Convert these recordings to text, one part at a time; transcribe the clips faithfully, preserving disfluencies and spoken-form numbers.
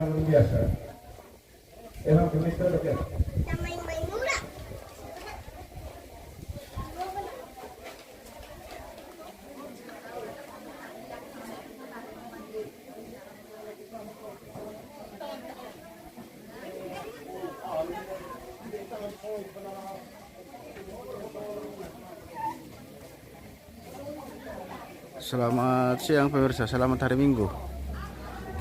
Luar biasa. Emang pemirsa luar biasa. Selamat siang pemirsa, selamat hari Minggu.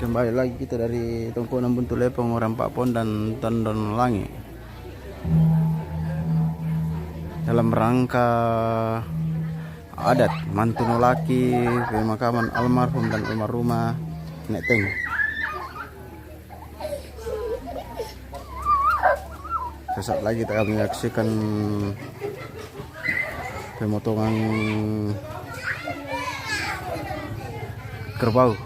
Kembali lagi kita dari Tongkonan Buntu Lepong, Rampak Pon dan Tondon Langi, dalam rangka adat Mantunulaki, pemakaman almarhum dan almarhumah Nek Teng. Sesaat lagi kita akan menyaksikan pemotongan kerbau.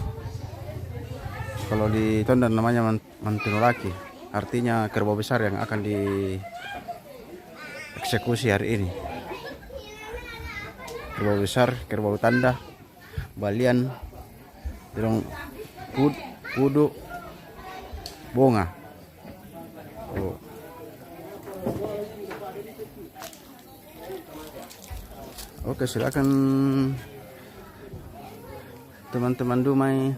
Kalau di Tondan namanya man- mantunulaki, artinya kerbau besar yang akan dieksekusi hari ini. Kerbau besar, kerbau tanda, balian, terong, pud- puduk, bonga. Oh. Oke, silakan teman-teman Dumai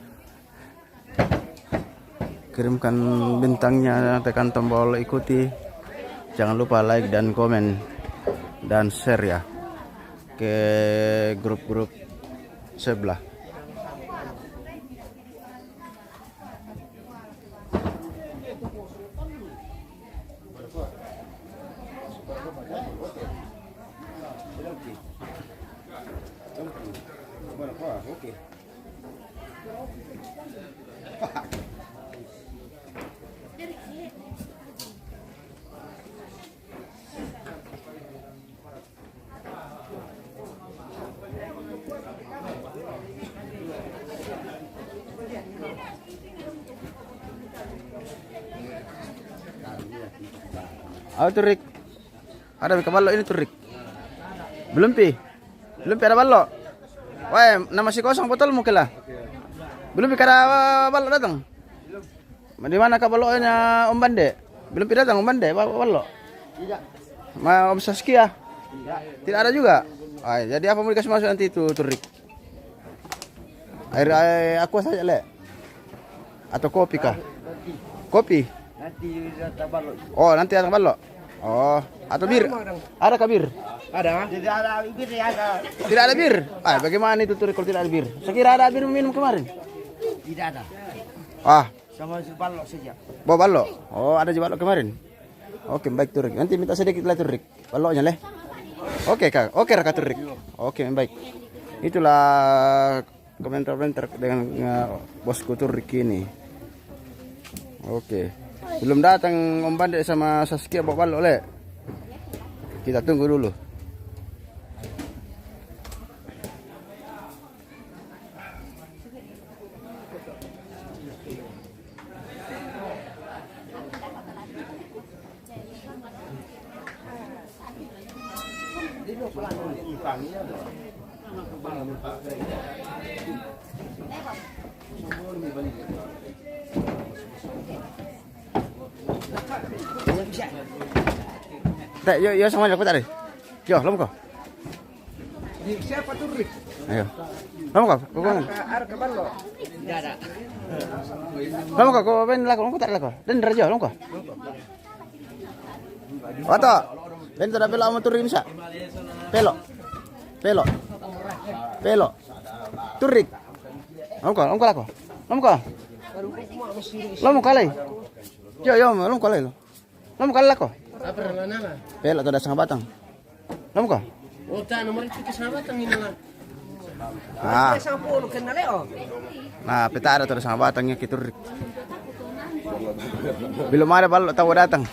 kirimkan bintangnya, tekan tombol ikuti. Jangan lupa like dan komen dan share ya ke grup-grup sebelah. Ayo, Turik. Ada pi ka ballo ini, Turik? Belum pi? Belum pi ada ballo? Wah, nama si kosong botolmu kela? Belum pi kada ballo datang? Di mana ka ballonya Om Bande? Belum pi datang Om Bande, ba- ballo? Tidak. Ma Om Saskia? Tidak. Tidak ada juga? Ah, jadi apa mau dikasih masuk nanti itu, Turik? Air, air aqua saja, Le? Atau kopi kah? Kopi? Nanti datang ballo. Oh, nanti datang ballo. Oh, atau bir? Ada ka bir? Ada. Tidak ada bir, ya, ada. Tidak ada bir? Ah, bagaimana itu, Turik, kalau tidak ada bir? Saya kira ada bir minum kemarin. Tidak ada. Ah, sama si ballo saja. Bawa ballo? Oh, ada juga ballo kemarin. Oke, baik, Turik. Nanti minta sedikit lah, Turik. Ballonya, Le. Oke, Kak. Oke, Raka, Turik. Oke, baik. Itulah komentar-komentar dengan, eh, bosku Turik ini. Oke. Belum datang Om Bande sama Saskia bawa ballo, Le. Kita tunggu dulu. Te, yo, yo, sama aku tadi. Yo, lom ko. Di siapa tuh, Rik? Ayo. Lom ko, ko, ko. Arka, Arka Ballo. Tidak ada. Lom ko, ko ben lako, lom ko tak lako. Dan raja, lom ko. Wato. Ben tidak pelo ama Turik bisa. Pelo. Pelo. Pelo. Turik. Lom ko, lom ko lako. Lom ko. Lom ko lai. Yo, yo, lom ko lai lo. Lom ko lako. Apa nama? Pelo tidak setengah batang. Lom ko. Oh, tak, nomor itu ke sahabat yang ini lah. Ah. Sampo lo kenal, oh. Nah, peta ada terus sama batangnya kita, Rik. Belum ada ballo tahu datang.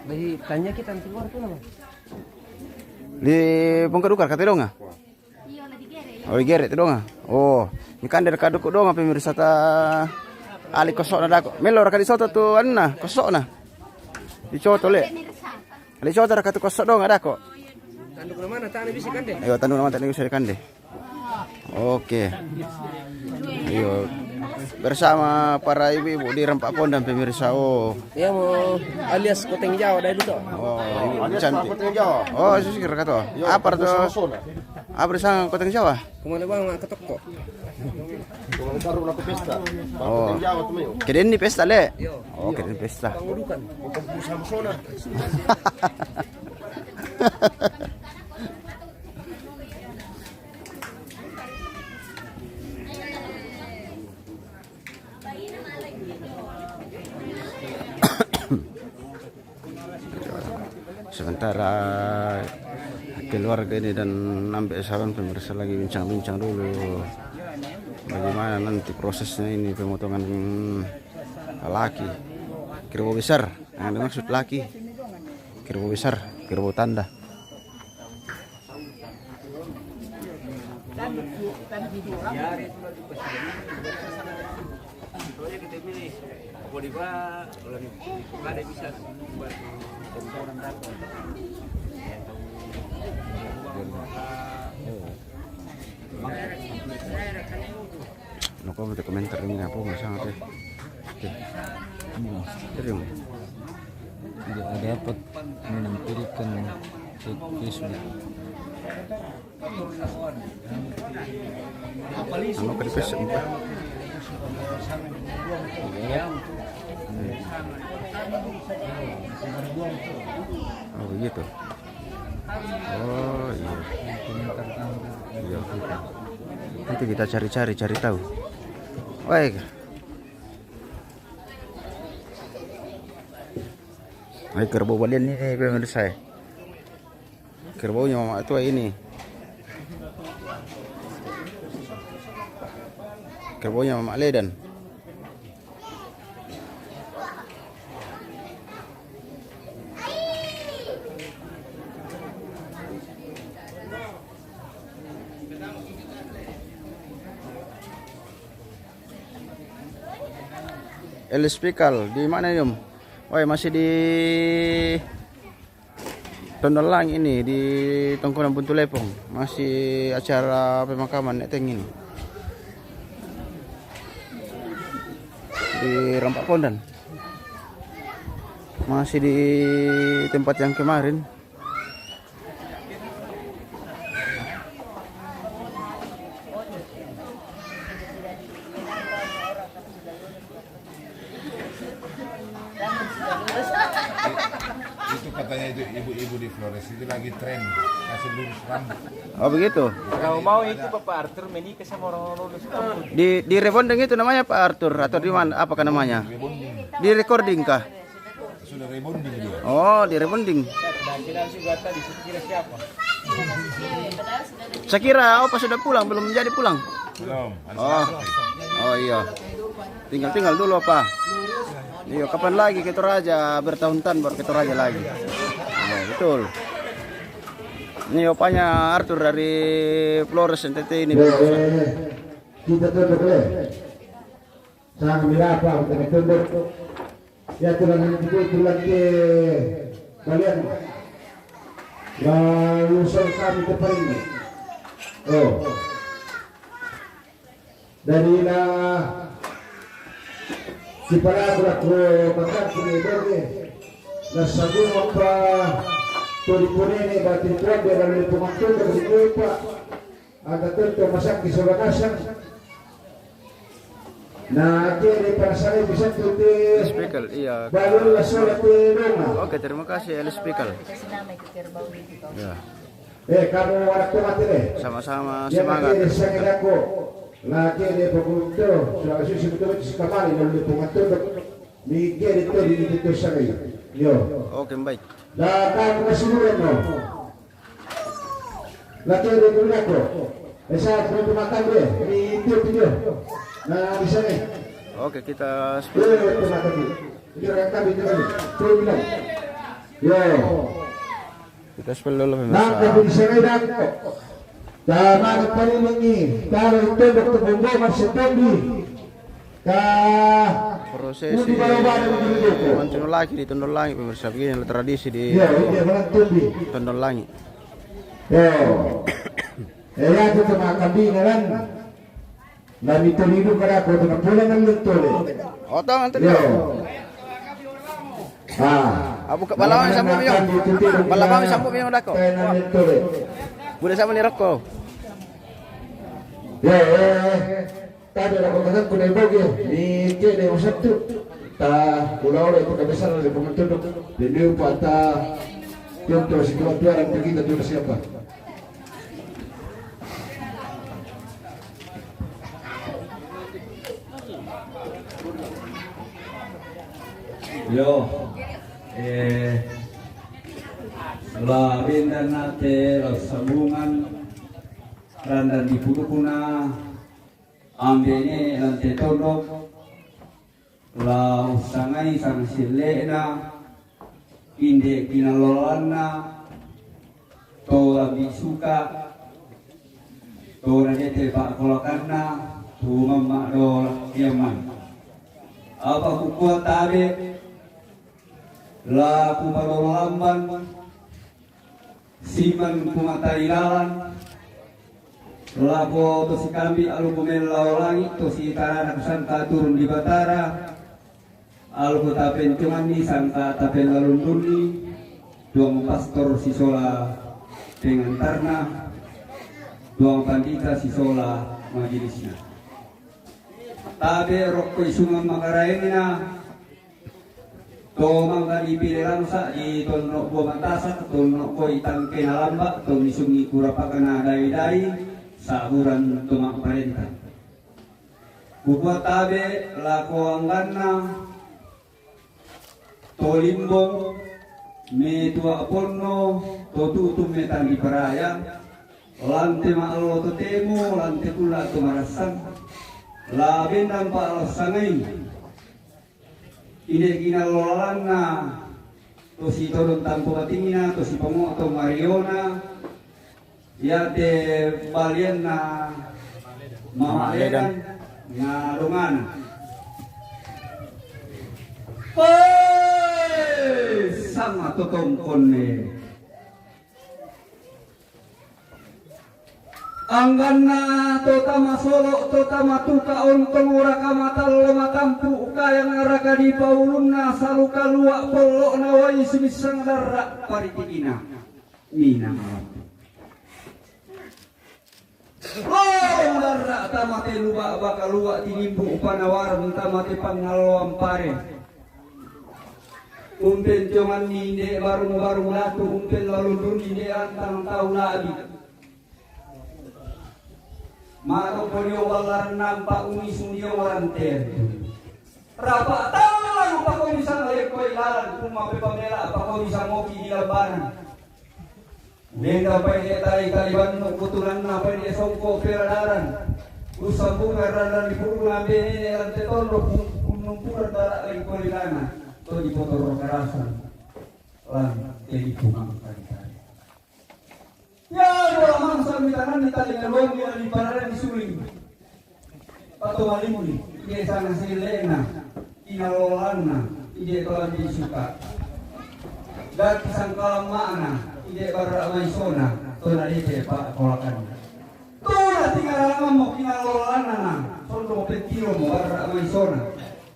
Baik, tanya kita nanti luar tuh nama. Di Pungkadukar, kata dong, ah? Oh, di gere tu dong, ah? Oh, ini kan dari kaduku dong, apa, pemirsa ta ali kosok na dako. Melo raka di soto tu, anna, kosok na. Di soto, Le. Di soto raka tu kosok dong, ada ko. Tanduk na mana, tana bisa kande? Ayo, tanduk na mana, tana bisa kande. Oke. Ayo. Bersama para ibu-ibu di Rampak Pondan, pemirsa. Oh. Iya, mau alias Koteng Jawa dari itu. Oh, ibu cantik. Oh, sisir kata. Apa tuh? Apa sang Koteng Jawa? Kemana bang, ke toko? Oh. Kira ini pesta, le? Oh, kira ini pesta. Sementara keluarga ini dan Ambek Saron, pemirsa, lagi bincang-bincang dulu bagaimana nanti prosesnya ini pemotongan laki. Kerbau besar, yang dimaksud laki. Kerbau besar, kerbau tanda. No comment, komentar ini apa masalah teh? Oke. Terima. Tidak ada dapat menampilkan ke Facebook. Anu, ke Facebook. Oh, begitu. Oh, iya. Iya. Nanti kita cari-cari, cari tahu. Baik. Baik, kerbau balian ini, pemirsa. Kerbaunya Mamak Tua ini. Kerbaunya Mamak Ledan. El Spikal, di mana, Yum? Woi, masih di Tondon Langit ini, di Tongkonan Buntu Lepong. Masih acara pemakaman Nek Teng ini. Di Rampak Pondan. Masih di tempat yang kemarin. Itu katanya itu ibu-ibu di Flores itu lagi tren kasih lurus rambut. Oh, begitu. Kalau mau itu Bapak Arthur menikah sama orang lurus rambut. Di di rebonding itu namanya Pak Arthur atau di mana? Apakah namanya? Rebonding. Di recording kah? Sudah rebonding dia. Oh, di rebonding. Nah, kira juga tadi kira siapa? Saya kira Opa sudah pulang, belum jadi pulang. Belum. Oh. Oh, iya. Tinggal-tinggal dulu, Opa. Iya, kapan lagi ke Toraja? Bertahun-tahun baru ke Toraja lagi. Iya, betul. Ini opanya Arthur dari Flores N T T ini. Kita tunduk, le. Sang mirapa, kita tunduk. Ya, tulang itu, tulang ke balian. Lalu sang kami ke paling. Oh. Dari la si palaku la ko makan kini doge. La sagu apa to di ponene ba ti kuat dia lalu di pemantun dari kupa. Ada tentu masak di sebelah kasang. Nah, jadi perasaan bisa tuti. Speaker, iya. Baru la sola ti doma. Oke, terima kasih, El Speaker. Ya. Eh, kamu anak tomat ini. Sama-sama, semangat. Dia pakai di sana aku. Lagi dia pokok tu, sudah susu betul si kamari lalu dia pokok tu. Ni dia itu di itu sana. Yo. Oke, baik. Dah kamu kasih dulu no. Lagi dia dulu aku. Eh, saya perlu makan dia. Ni itu dia. Nah, di sana. Oke, kita. Dia itu makan dia. Dia akan kami dia. Dia bilang. Yo. Kita spill dulu, pemirsa. Nang kabinsanay dako. Tama na paniningi. Taro ito, doktor Bongo, Mas Setendi. Ka. Prosesi. Undi Balabala, Undi Balabala. Mancuno lagi di Tondon Langit, pemirsa. Begini tradisi di. Iya, iya, Tondon Langit. Iya. Eh, ya, itu cuma kambing, kan? Nami tolidu kada ko tuna pula nang tole. Otong antu. Yo. Ah. Abu ka balawan sambu miyo. Balawan sambu miyo dako. Nami tole. Buda sama ni rokok. Ya, ya, ya. Tadi ada kau kata kuna ibogi. Ni ke de usatu. Ta ula-ula itu kabesar dari pementudu. Jadi upata. Contoh si keluar tuaran kita tu siapa? Yo, eh, la bendan nate la sambungan, randan di pudukuna, ambene lante tondok, la usangai sang sille'na, inde kinallolanna, to lambi suka, to nadete pa'kolakanna, to mamma do kiamman. Apa kukua tabe, la kupadolo lamban, siman kumatai lalan, lako to sikambi alu kumellao langi, to sitarana kusangka turun di Batara, alu kutapenconganni sangka tapelalundunni, duang pastor sisola pengantarna, duang pandita sisola majelisna. Tabe rokko isungan makaraenna, to mangka dipile langsa di tonno bua matasak, tonno koi tangkena lamba, to misungi kurapakana dai-dai, saburan to mapparenta. Kukua tabe lako angganna, to limbong, metua ponno, to tutung metang diparaya, lante maallo to temo, lante kulla to marassang, la bendang pa'lassangai. Inde kinallolanna, to sitodong tampo matingna, to sipangoto mariona, iate balianna mamaledan na dongana. Hei, sama totongkonne. Angganna to tama solo, to tama tuka, ontong ora kamatallo matampu, kayang raka di paulunna, saluka lua pollo'na wai sumissang darra paritikina. Mina malampu. Lorong darra tama te luba baka lua tinimbu panawaran tama te pangalloan pare. Umpenconganni inde barung-barung latu, umpen lalundunni inde antang tau nabi. Maro podio ballaran nampa uni sunio waranten. Rapa talang pakoni sang lekoi lalan, kuma pe pamela pakoni sang oki di lambanan. Lenda paide tali tali bannu kutunanna paide songko peradaran. Usambungan radan di puruna bene lante tondok, kunnumpuran dara lagi kolilana. To di potoro karasan. Lan jadi kumang tali tali. Ya, bola mangsa mitangan di tali ngaluan di parare di suling. Patomalimmi, ide sana silena, inalolanna, ide tolan di suka. Gati sangkalamma'na, ide barra maisona, tona dete pa kolakanna. Tona tingaralamammo kinalolanna, sondo pettiromo barra maisona.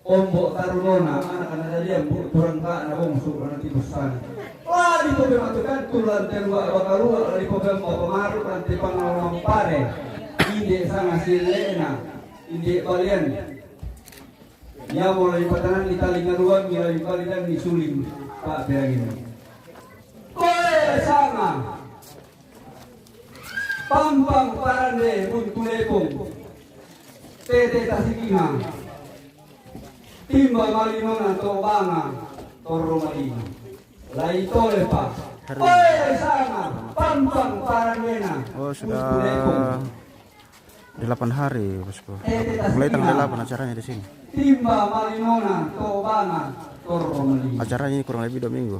Ombo tarunona, ana kana dadian bu turangka'na bongsu kana tibussana. Lari pobe matu kantu lante lua bakalua, lari pobe pamaru lante pangalampare. Inde sana silena. Inde balian. Yamo lagi patananni talinga ruangi lagi balidanni suling. Pak Beangin. Koe sama. Pampang parande buntu lepong. Tete tasikina. Timba malinona to banga. Torro malino. Lai tole pa. Koe sama. Pampang parandena. Oh, sudah. Buntu lepong. Delapan hari, Bosku. Mulai tanggal delapan acaranya di sini. Timba malinona to bana torro mali. Acaranya kurang lebih dua minggu.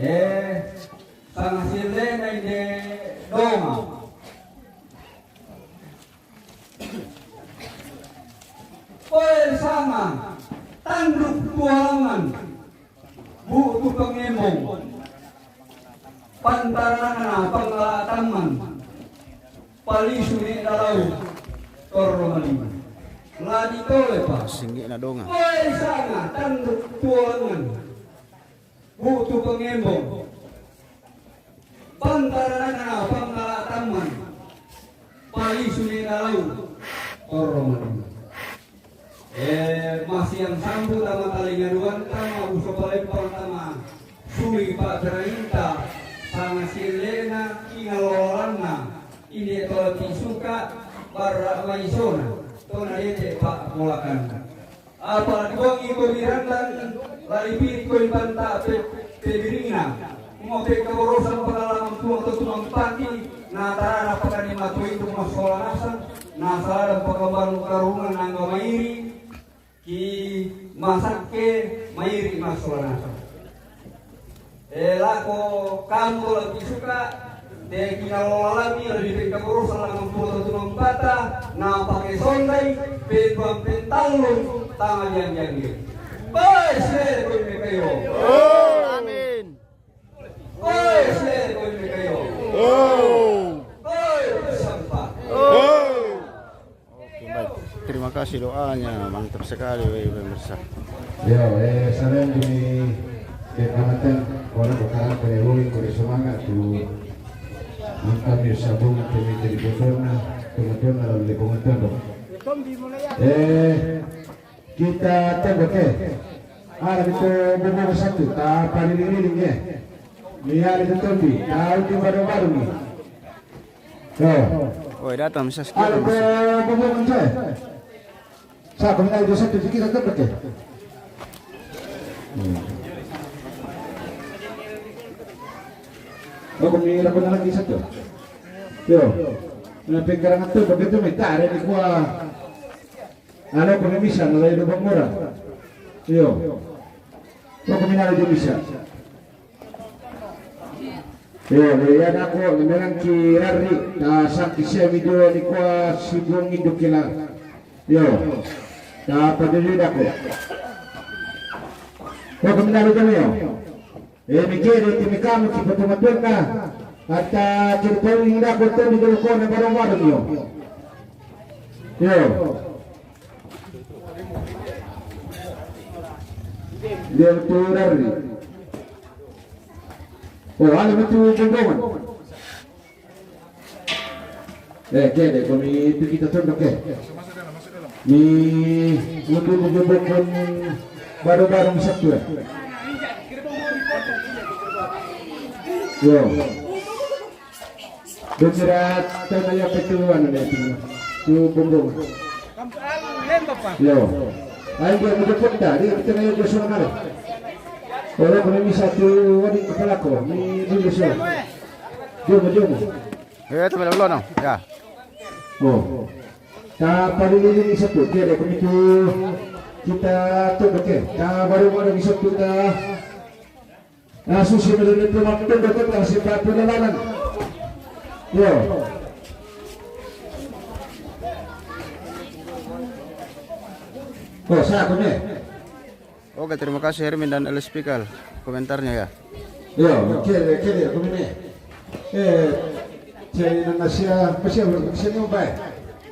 Eh, sana silena ide doma. Oe sama, tanduk tualangan. Bu tukang embong. Pantarana pangalatamman. Palisu ni dalau. Torro malima. La ditole pa. Singge na donga. Wae sanga tanduk tuangan. Butu pangembong. Pantaranana pangala tamman. Palisu ni dalau. Torro malima. Eh, masiang sambu tama talinga duanta, ma uso palempang tama suli pa'terainta, sanga siellena, kinalolanna, inde tola pisuka, barra maisona, tona dete pa'bolakanna. Apa tuangi ko mirandang, lari piri ko impanta pe-, pebirinna. Mo pekaborosan pakalamang Puang to tumang pandi, na tarana pakani matoitu massola nasang, na saladang pakambanu karungan nangga mairi, ki masakke mairi massola nasang. E lako kamu lebih suka, te kinalolalami lebih pekaborosan lamang Puang to tumang pata, na pake sondai, peduang pentallung, tama jang-jangge. Bae, sire, koe mekayo. Amin. Oi, saya kau ini kayo. Oh. Oi, sampah. Oh. Oke, baik. Terima kasih doanya, mantap sekali, baik, pemirsa. Yo, eh, salam di kecamatan, orang berkarang pada woi, pada semangat tu. Mantap, yo, sabung, kami jadi bosona, teman-teman, lalu di komentar, dong. Eh, Kita tembak, eh. Ada kita bumbu satu, ta paliling-liling, eh. Ni ada kita tombi, ta uti baru-baru ni. Yo. Oi, datang, bisa sekali, ada kita bumbu, eh. Sa, kami ada satu, kita tembak, eh. Hmm. Oh, kami lakukan lagi satu. Yo. Nah, pengkarangan tu, begitu minta, ada di kuah. Anu, kami misa, nalai lubang murah. Iyo. Kok kami nalai di misa? Iyo, dari anak ko, memang kirari, ta sakit saya video ni kuah si buang induk kila. Iyo. Ta apa dulu dah ko? Kok kami nalai di misa? E, mi kere, ti mi kanu, ki patu matonna. Ata ki pau inda ko tondi dolo kona barong-barong yo. Yo. Dia tu rari. Oh, ada betul gendongan. Eh, kede, ko mi tu kita tunduk, eh. Mi mundu-mundu bokon baru-baru mi satu, eh. Yo. Berat, tanda ya, petu anu, eh, tu. Tu bumbung. Yo. Ayo, dia menjemput dah. Dia kita naik ke sana. Kalau kami mi satu, wadi kepala ko. Mi dulu so. Jomo, jomo. Eh, tu belum, no? Ya. Oh. Ta paliling-liling satu, kede ko mi tu kita tu, oke. Ta baru mau lagi satu ta. Nah, susi melele tu makin betul ta si batu lalanan. Yo. Oh, sa ko ni. Oke, terima kasih Hermin dan L S Pikal komentarnya ya. Yo, kede, kede, ko mi ni. Eh, saya nang sia, sia, sia ni, Pak.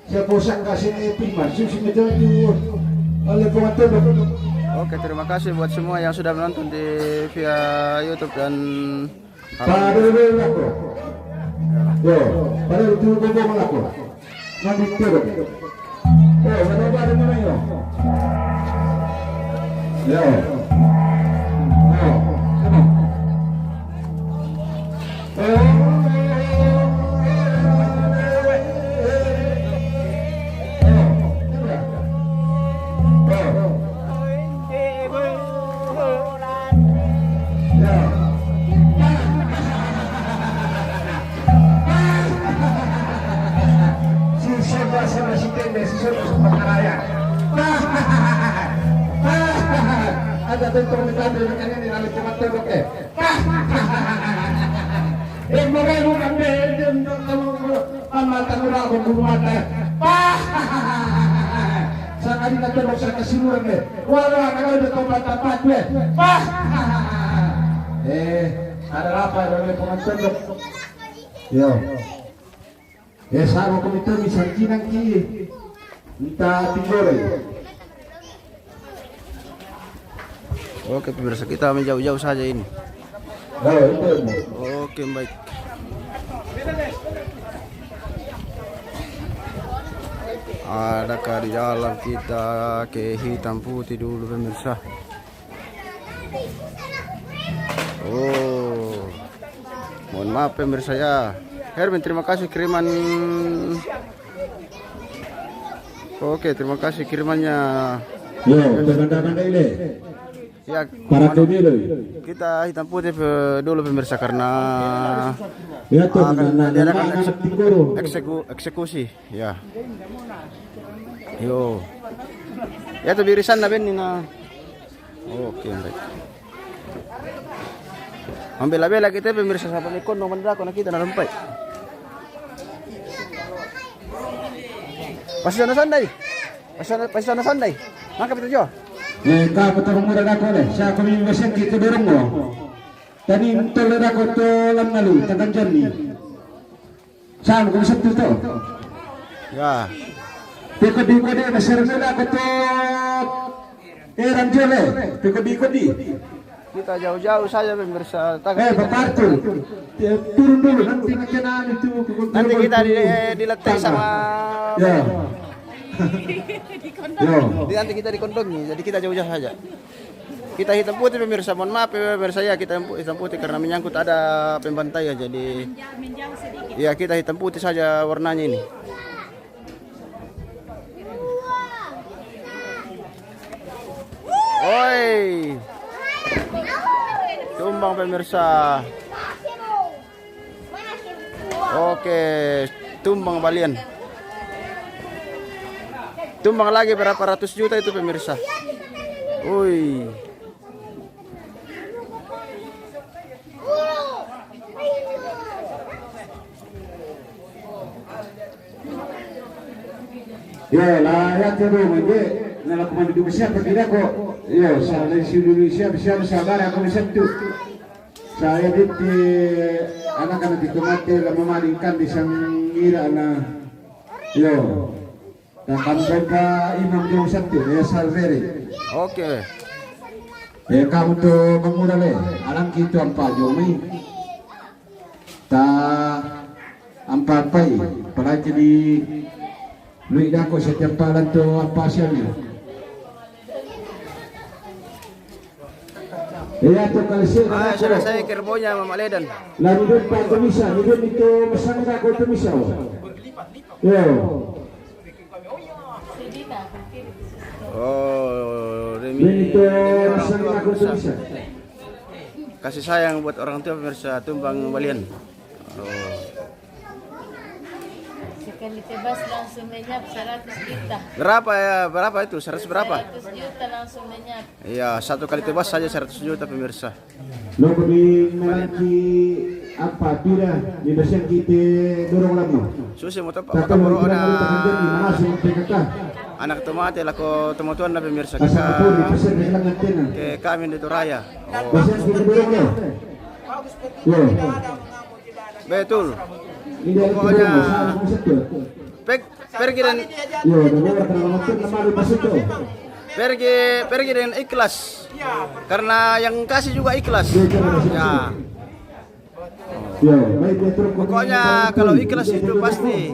Sia bosan kasih ni, Piman. Susi meja tu, oleh pengatur. Oke, terima kasih buat semua yang sudah menonton di via YouTube dan Pada dulu aku. Yo, pada itu bumbung aku. Nanti turun. Oh, mana baru mana yo? Yo. Yo. Come on. Oh. Ada tentu kami tampil dengan ini, lalu cuma tembak, eh. Eh, makanya bukan deh, dia minta tolong, kalau mama tak kurang, aku guru mata. Pah! Sakali na tembak sa kasimuran, eh. Wala, kalau dia tobat tapat, eh. Pah! Eh, ada apa, ada oleh pengantin, dok? Yo. Eh, sama ko mi tu, mi sangkinang ki. Minta tidur. Oke, pemirsa, kita menjauh-jauh saja ini. Oke, baik. Adakah di dalam? Kita ke hitam putih dulu, pemirsa. Oh, mohon maaf, pemirsa, ya. Hermin, terima kasih kiriman. Oke, terima kasih kirimannya. Yo, teman-teman ini. Ya, para pemilu. Kita hitam putih, eh, dulu, pemirsa, karena ya, tuh, akan diadakan ekse-, ekseku-, eksekusi, ya. Yo. Ya, tuh, birisan na benni na. Oke, baik. Mambela-bela kita, pemirsa, sampai kondong mandako na kita na rompai. Pasi sana sandai. Pasi sana, pasi sana sandai. Mangka pita jo. Eh, ka pata mura dako le. Sa ko mi masaki to dorong mo. Tani tole dako to lam nalu, takan jani. Sa ko mi satu to. Ya. Piko di ko de, masar mo dako to. Eh, Ranjole, piko di ko di. Kita jauh-jauh saja, pemirsa. Eh, Bapak Arthur, ya, turun dulu, nanti kena itu. Nanti kita di, eh, diletai sama. Ya. Yo. Di, nanti kita dikontongi, jadi kita jauh-jauh saja. Kita hitam putih, pemirsa. Mohon maaf, pemirsa, ya, kita hitam putih karena menyangkut ada pembantaian, jadi ya, kita hitam putih saja warnanya ini. Oi. Tumbang, pemirsa. Oke, tumbang balian. Tumbang lagi berapa ratus juta itu, pemirsa. Ui. Yo, la ya te do mende, na la kumandi du siapa tidak kok. Yo, sa la si dulu siapa, siapa sabar aku satu. Saya dite anak-anak itu mate la mamaling kan di sangira na. Yo. Takkan beka imam jong satu, ya, salvere. Oke. Ya, kamu tu mangura le, alang kitu ampa jong mi. Ta ampa-ampai, apalagi di lui dako setiap palan tu ampa siami. Iya tu kali si. Ah, sudah saya kerbonya Mama Ledan. Lalu dia pa tumisa, dia itu masang dako tumisa. Yo. Oh, Remi. Remi itu orang tua, pemirsa. Kasih sayang buat orang tua, pemirsa, tumbang balian. Oh. Sekali tebas langsung lenyap seratus juta. Berapa ya? Berapa itu? Seratus berapa? Seratus juta langsung lenyap. Iya, satu kali tebas saja seratus juta, pemirsa. Lo bagi melaki apa pira di basian kita dorong lama. Susi mo tapa. Tapi kalau kita mau tahan jadi, mana sih P K K? Anak tomate lako tomatuan na, pemirsa. Asal kita. Ke kami di Toraya. Oh. Basian kita dorong lo. Yo. Betul. Pokoknya, pek-, pergi dan, yo, pergi, pergi dengan ikhlas. Karena yang kasih juga ikhlas. Ya. Pokoknya kalau ikhlas itu pasti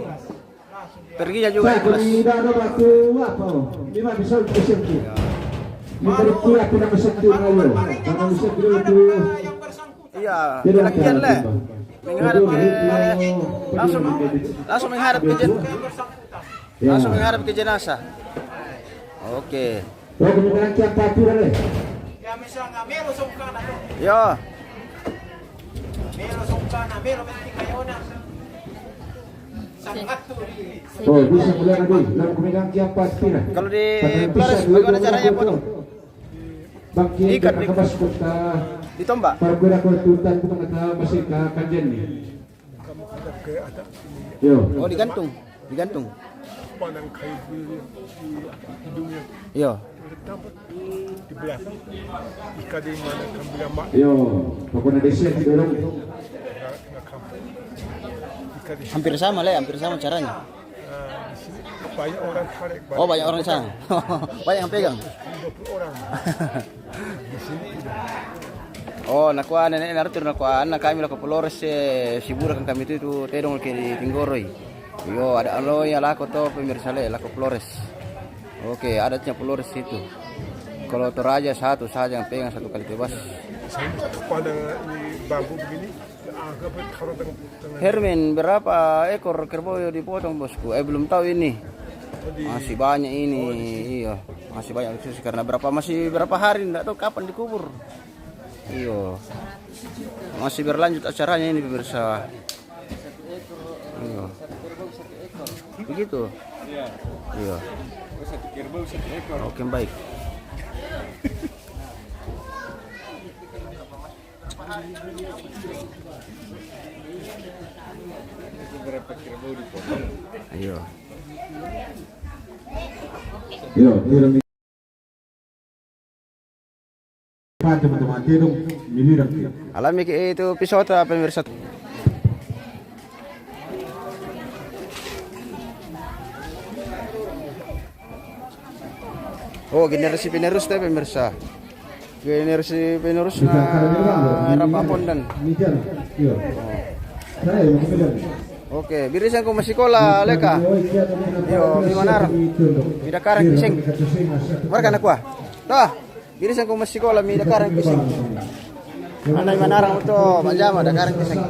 perginya juga ikhlas. Iya, lagian le. Mengharap ke, langsung, langsung mengharap ke jen-, langsung mengharap ke jenazah. Oke. Yo. Oh, bisa mulai lagi. Lalu kemudian kiampa pira. Kalau di Flores, bagaimana caranya potong? Ikat di, ditombak. Yo. Oh, digantung. Digantung. Yo. Yo, pokoknya desa didorong. Hampir sama, le, hampir sama caranya. Banyak orang tarik. Oh, banyak orang di sana. Banyak yang pegang. Dua puluh orang. Di sini tidak. Oh, nakuan nenek Arthur, nakuan na kami lako Flores, eh, sibura kan kami itu, itu tedong ke di Tinggoroi. Yo, ada aloy lako to pemirsa le, lako Flores. Oke, adatnya Flores itu. Kalau Toraja satu saja yang pegang satu kali tebas. Pada ini bambu begini, anggap taruh tengah. Hermin, berapa ekor kerbau yang dipotong, bosku? Eh, belum tahu ini. Masih banyak ini. Iya, masih banyak, khusus karena berapa, masih berapa hari, nggak tahu kapan dikubur. Iya. Masih berlanjut acaranya ini, pemirsa. Iya. Begitu. Iya. Oke, baik. Ayo. Yo, yo, mi-, pa, teman-teman, tedong, mi bilang. Alami ke itu pisota, pemirsa. Oh, generasi penerus teh, pemirsa. Generasi penerus na Rapa Pondan. Oke, birisan ko masikola leka. Yo, mi manarang. Mi dakarang kiseng. Marka na kua. Tah, birisan ko masikola mi dakarang kiseng. Anai manarang uto majama dakarang kiseng.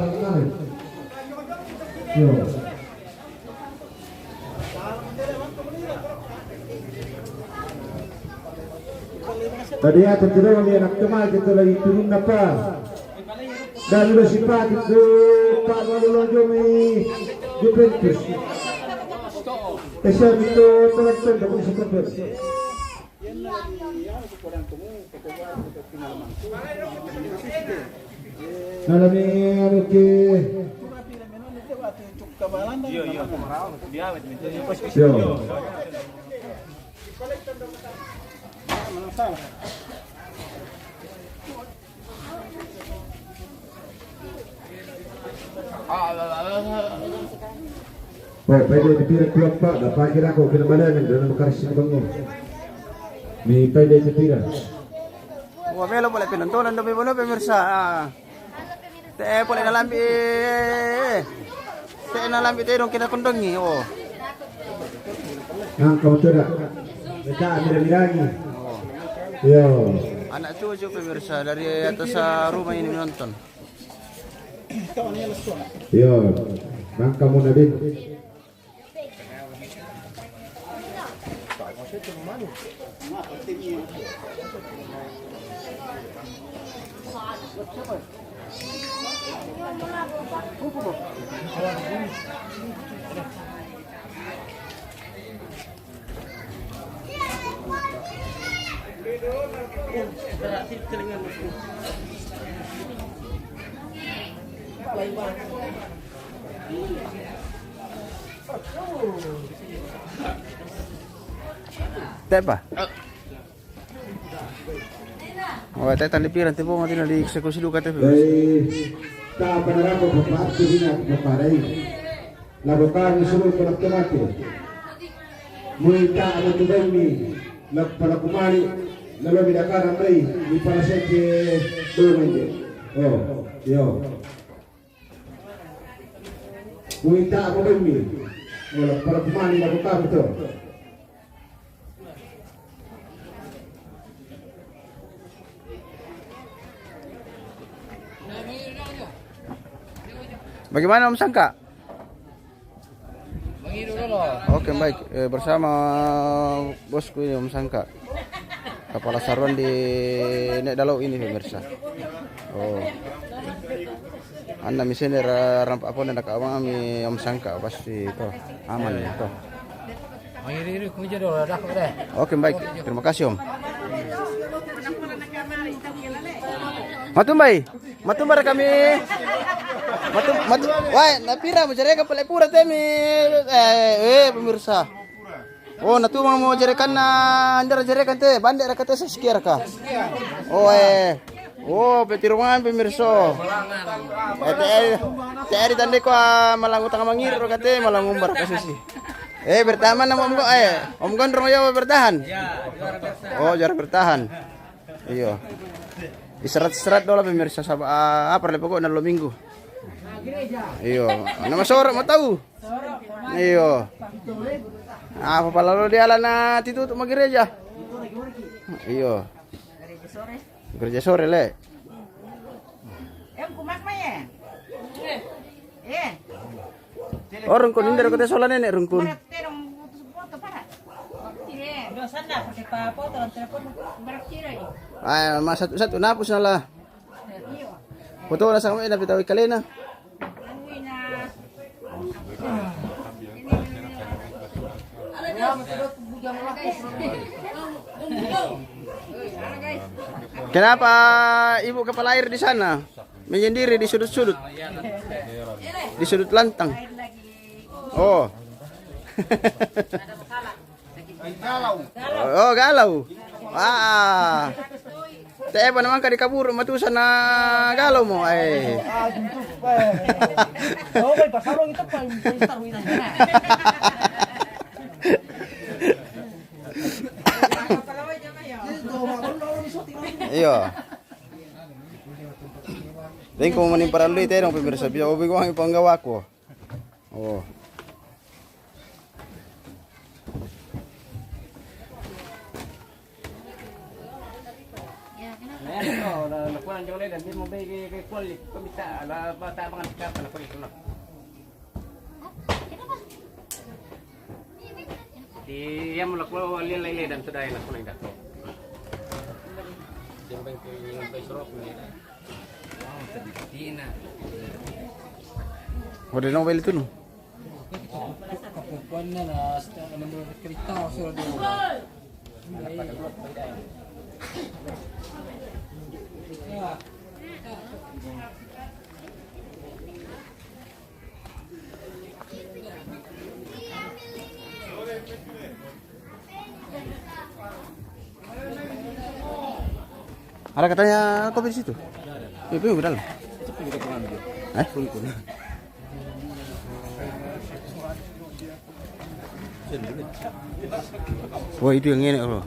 Tadi ya, tentu dong, lihat nak teman kita lagi turun apa? Dan udah sipat itu, Pak Malu Lonjo mi Juventus. Esa itu teman-teman, tapi seperti. Nalami anu ke. Yo. Oh, pede di pira kuat, Pak, dapat kira kok kena badangan dalam karis ini bangun. Mi pede di pira. Wah, melo pole penontonan dong, mi bono, pemirsa. Ah. Te pole nalambi. Te nalambi tedong kena kondongi. Oh. Nang kau tu dah. Kita ambil bilangi. Yo. Anak cucu, pemirsa, dari atas, ah, rumah ini menonton. Yo. Nang kamu, Nabi. Tepa. Oh, te tali piran te bonga tina di eksekusi duka te. Dai ta panarapo papatu hina paparai. Labo kami sulu pala tomate. Mui ta amatu dai mi la pala kumali. Lalo mi dakara mai mi pala seke dai mai. Oh, yo. Kuita apa bemi? Wala para pemani la buka betul. Bagaimana Om Sangka? Oke, baik. Eh, bersama bosku ini, Om Sangka. Kepala saruan di nek dalau ini, pemirsa. Oh. Anda misalnya ra-, rampak apa, ndak, abang ami Om Sangka pasti to aman to. Oke, baik. Terima kasih, Om. Matumbai. Matumbai kami. Matu, matu, wai, na pira mo jereka pale pura temi. Eh, eh, pemirsa. Oh, na tu mo jereka na, andar jereka te, bande raka te sekian raka. Oh, eh. Oh, petiruan pemirsa. Eh, te, eh, te ari tande ko, ah, malangu tanga mangir raka te, malangu umbar kasisi. Eh, bertahan mana Om Go-, eh, Om Gondrong ya bertahan? Oh, juara bertahan. Iyo. Istirahat-istirahat dolo pemirsa, saba-, ah, apa le pokoknya lo minggu. Iyo. Nama sorok mau tahu? Iyo. Apa palalu dia lana titu tu ma gereja? Iyo. Gereja sore le. Eh, kumak ma ya? Eh. Oh, rungkun ini dari kota Sola nenek rungkun. Ah, mas satu-satu napus nala. Foto na sama ina pitawi kalena. Kenapa ibu kepala air di sana? Menyendiri di sudut-sudut. Di sudut lantang. Oh. Oh, galau. Ah. Te apa namang ka di kaburu matusa na galau mo, eh. Iyo. Deng ko manin paralui te dong pemirsa, bisa obi ko ang ipanggawa ko. Oh. Nah, oh, na, na kuan jong le dan dia mau bagi ke kuan li, kau bisa ala bata bangan kita apa nak kuan itu nah. Di yang mula kuan lian lai le dan sudah yang nak kuan dah. Yang penting yang sampai serok ni. Wala na mobile tunu. Kapupuan na na, ano mo, kita, so, di ba? Ada katanya kopi di situ. Iya, pergi ke dalam. Eh? Wah, itu yang ini, bro.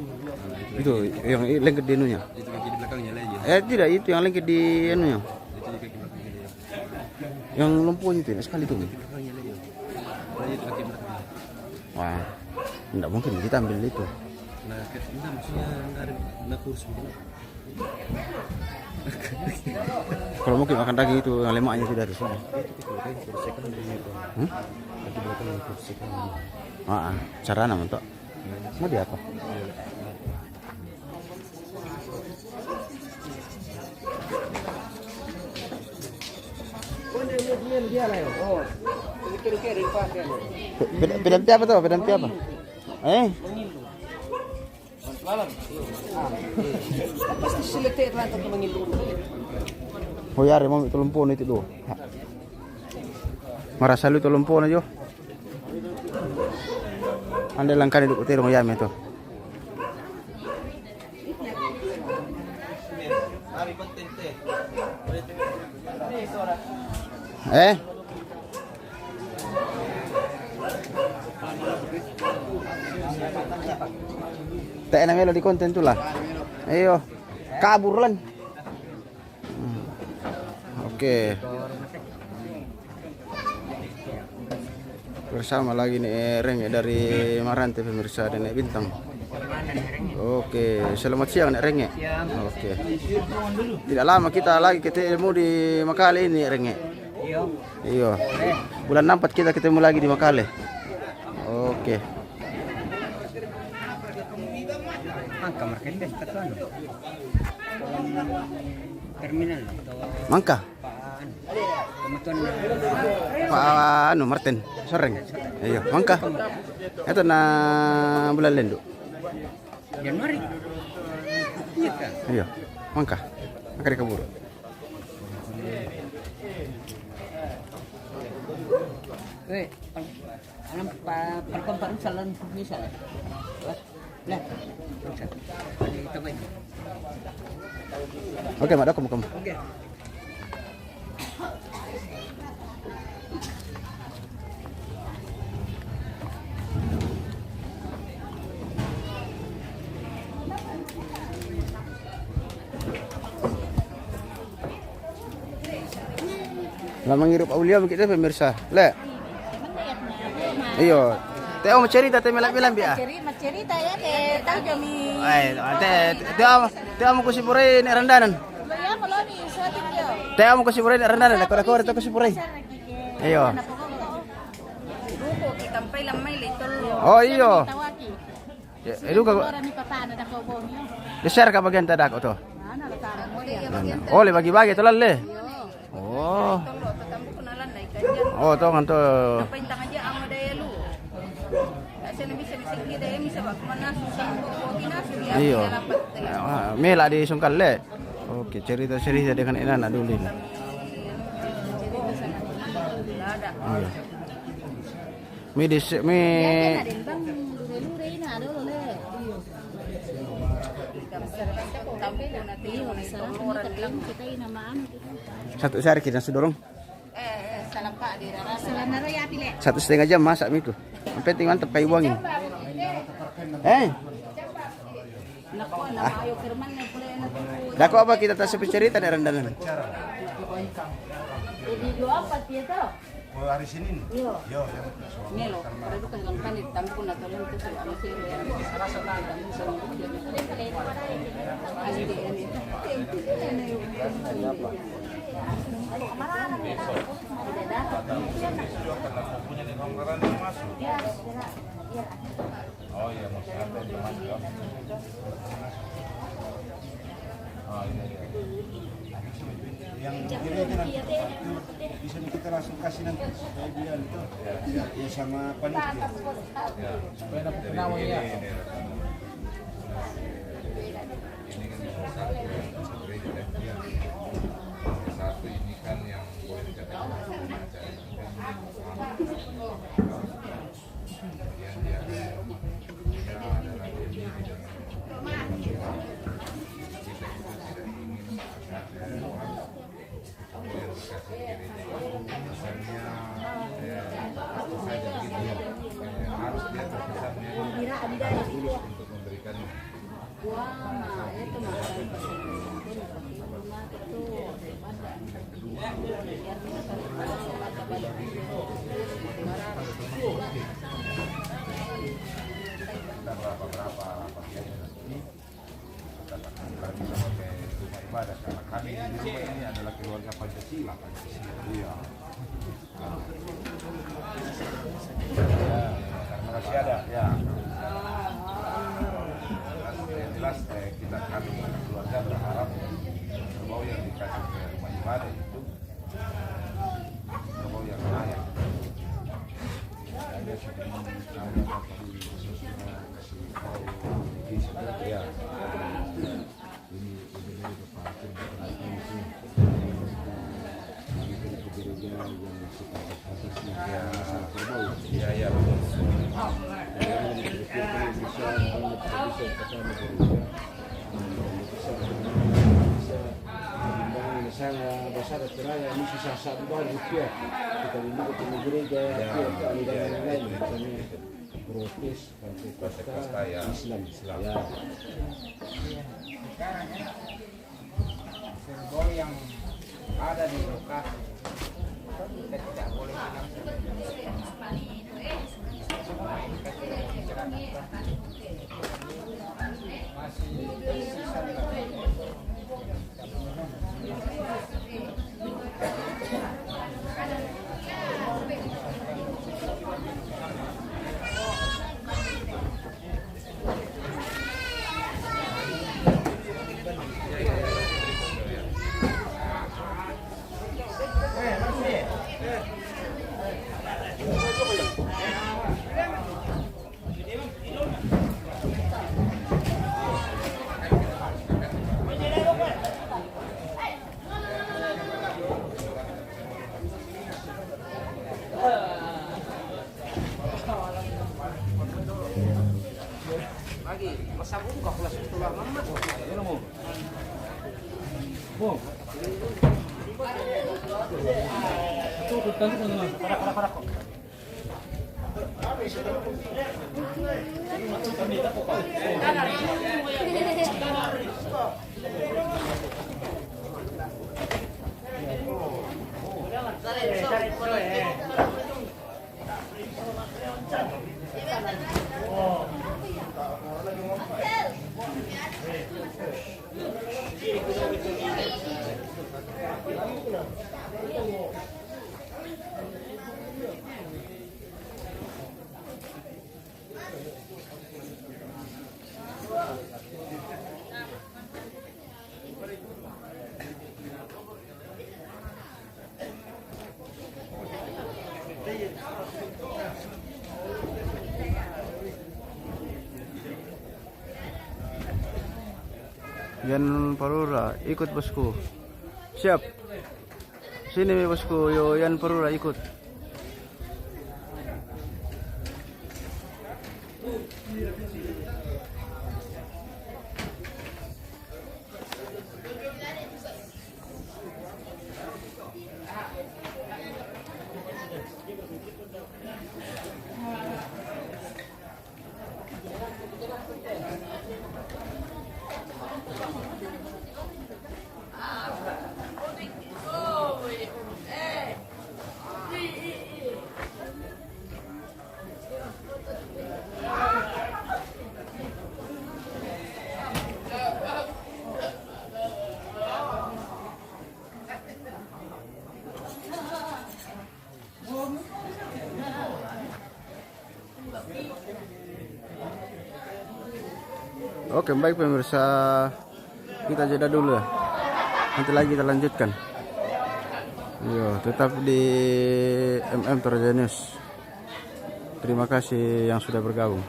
Itu yang lengket di anunya. Itu kaki di belakangnya lagi. Eh, tidak, itu yang lengket di anunya. Itu di kaki belakangnya dia. Yang lumpuhnya itu, enak sekali tuh. Kaki belakangnya lagi. Lagi itu kaki belakangnya. Wah, nggak mungkin kita ambil itu. Nah, ke-, enggak, maksudnya enggak ada, enggak kurus begini. Kalau mungkin makan daging itu yang lemaknya tidak ada semua. Itu kaki belakangnya kurus sekali dia itu. Hmm? Kaki belakangnya kurus sekali. Ah, ah. Carana mentok. Mau dia apa? Peda-, pedang tiapa tuh? Pedang tiapa? Eh? Pasti silete lantak mengilu. Oh ya, mau itu lumpuh itu do. Marasa lu itu lumpuh na jo. Ande langkani duk terong yame to. Eh? Te na melo di konten tu la. Iyo. Kabur lan. Hmm. Oke. Bersama lagi ni, eh, Renge dari Marante, pemirsa, dan Nek Bintang. Oke, selamat siang, Nek Renge. Oke. Tidak lama kita lagi ketemu di Makale ini, Renge. Iyo. Iyo. Bulan empat kita ketemu lagi di Makale. Oke. Angka market deh, terminal. Mangka? Pak anu, Martin, soreng. Iyo, mangka. Itu na bulan lendu. Januari. Iyo, mangka. Mangka di kaburu. Weh, anam pa, pa, pa, pa, salon misal. Lah, oke, mak, dako mo kamo. Oke. Lah mangirup aulia begitu, pemirsa. Le. Iyo. Te au macerita, te melambi-lambi ah. Ceri-, macerita ya, te tahu jami. Ai, te, te au, te au kusipurai ne randanan. Iya, kalau ni, suatu dia. Te au kusipurai ne randanan, dako-dako te kusipurai. Iyo. Duku, kita pai lamai le tolo. Oh, iyo. Tawaki. Ya, itu kok. Orang ni papa ada dako bohong. Besar ka bagian tadako to? Mana letak? Oh, le bagi-bagi to lalle. Oh. Oh, to kan to. Iyo. Ah, mela di sungkal le. Oke, cerita-cerita dengan ina na dulu ini. Iyo. Mi di se-, mi. Satu sehari kita sudah dorong. Satu setengah jam masak mi itu. Yang penting mantap kayu wangi. Eh. Ah. Dako apa kita tak sepi cerita dari rendangan. Jadi dua apa dia tahu? Oh, hari Senin? Iya. Iya, iya. Ini loh, produk yang kami tampung atau lain itu sama sih, ya. Ada di ini. Besok. Besok juga karena punya nih, kamu karena masuk. Oh iya, masih ada yang masuk, ya. Oh, iya, iya. Yang kira kan bisa kita langsung kasih nanti supaya dia itu ya, ya sama panitia. Ya. Supaya dapat penawar ya. Ini, ini, ini kan yang satu yang gereja ya. Ya. Yang satu ini kan yang boleh dikatakan Kita berapa-berapa pakai ini, kita tak akan berani pakai rumah ibadah, karena kami di rumah ini adalah keluarga Pancasila, Pancasila. Iya. Masih ada, ya. Yang jelas, eh, kita, kami keluarga berharap bahwa yang dikasih ke rumah ibadah itu, bahwa yang lain. Ada sebelum saya kasih tahu, ya. Ini, ini dari Bapak Hakim, Bapak Hakim itu. Ini dari gereja yang sepakat atas nama, ya, sangat terbaik. Ya, ya, betul. Jadi, kita berpikir kalau bisa, bisa, bisa, bisa, bisa, misalnya, bahasa ada cerai, ini susah satu bahan rupiah. Kita ini ketemu gereja, ya, ya, ya, lain-lain. Ya, ya. Misalnya, protes. Partai Pesta, ya. Islam. Islam. Ya. Kerbau yang ada di lokasi, kita tidak boleh bilang seperti itu. Masih bisa. Lagi, masa buka pula situ lah, Mamat. Yan Parura, ikut bosku. Siap. Sini mi bosku, yo Yan Parura ikut. Oke, baik pemirsa, kita jeda dulu ya. Nanti lagi kita lanjutkan. Yo, tetap di M M Toraja News. Terima kasih yang sudah bergabung.